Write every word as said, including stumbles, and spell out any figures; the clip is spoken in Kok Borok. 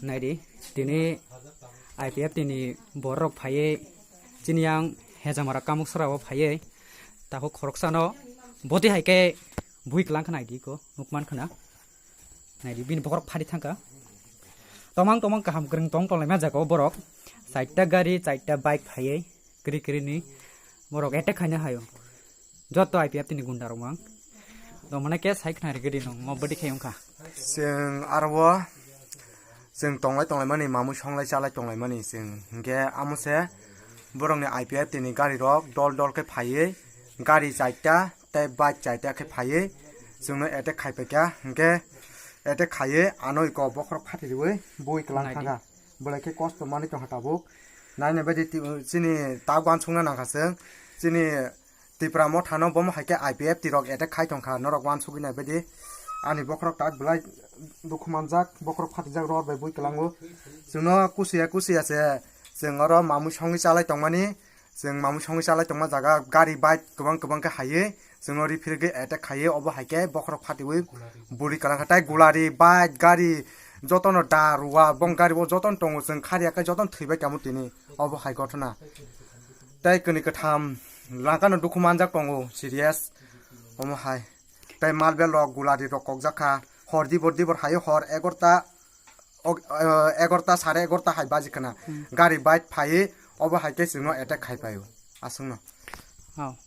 Naidi, tini I P F T ni borok phaiwi chini yang Hejamara Kamuksara o phaiwi takhuk khoroksano boti hai khe bui kwlang khna di ko nukman khna. Naidi, bini bokhorok phari thangkha. Tomang tomang kaham kwrwng tong tonglaima jaga o borok. Chaita gari, chaita bike phaiwi kwrwi kwrwi ni borok attack khaina haio. Joto I P F T ni gunda rok mang. Tomane khe sai khna rigidi nong mo bodi khai wngkha. Chwng aro o chwng tonglai tonglaimani, mamui songlai chalai tonglaimani chwng. Hinkhe amo se borokni I P F T ni gari rok dol dol khe phaiwi, gari chaita tei bike chaita khe phaiwi chwngno attack khai paikha. Hinkhe attack khaiwi ano iko bokhorok phati riwi bui kwlang Naidi. Thangkha. Belai khe kosto manwi tongkha tabuk. Naina baidi ti-, chini tak uansukna nangkha chwng. Chini Tipra mothano bomo hai khe I P F T rok attack khai tongkha, norok uansugwi nai baidi. Ani bokhorok tak belai dukhu manjak, bokhorok phatijak rohor bai bui kwlango. Chwngno kusiya kusiya se chwng oro mamui songwi chalai tongmani, chwng mamui songwi chalai tongma jaga gari bike kwbang kwbang khe haiwi chwngno riphirigwi attack khaiwi, obo hai khe bokhorok phatiwi buri kwlangkha. Tai gulari bike gari jotono da rua bong gari o jotono tongo, chwng khariya khe jotono thwibai kamo tini, obo hai ghotona. Tei kwnwi kwtham langkano dukhu manjak tongo, serious. Omo hai. Tei malbel rok gulari rok kokjak kha. Hor dibor dibor hai hor egarta, og-, eh, egarta, sare egarta hai baji khna. Hmm. Gari bike phaiwi obo hai khe chwngno attack khai paio. Aswkno. Oh.